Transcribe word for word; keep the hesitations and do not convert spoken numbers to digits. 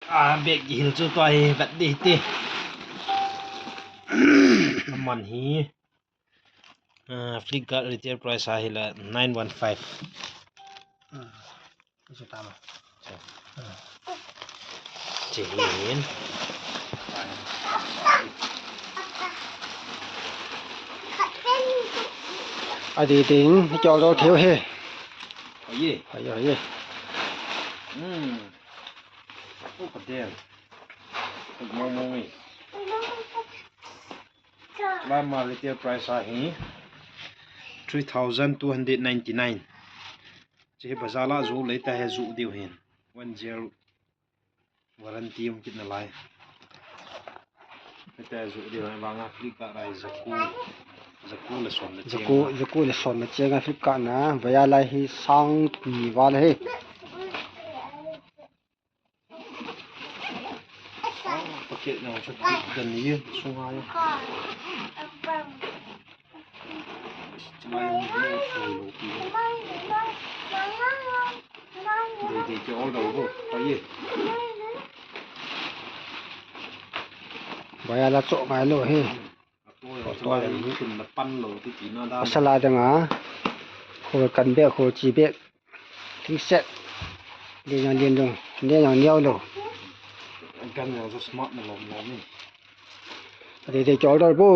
A, bag kihil chu tua hi vet ding ti. Aman hi, a, Flipkart retail price a hi la nine one five. Chu tama. Che hi hin. Adi ding, hi chol dol theu he. Aye. Aye, aye. Hmm. Oh, ka del. Mong mong ni. Lama retail price a hi three thousand two hundred ninety-nine. Che hi bazar la ju lei ta he ju diu hin. One year warranty um kit na lai. Heta ju diu hin vanga Flipkart rai jaku. Jaku le som le cheng. Jaku, jaku le som le cheng a Flipkart na. Vaya lai hi sang ni val he. Packet na chu dan ni sunga ya. Dei dei ke order ho. Aye. Vaya la cho ngai lo he. Tua hi. Asala dang a. Khol kan bek, khol chi bek. Thing set. Lian jong lian jong. Lian jong neo lo. Gan jong smart na lom lom ni. Adi dei chol dol bo.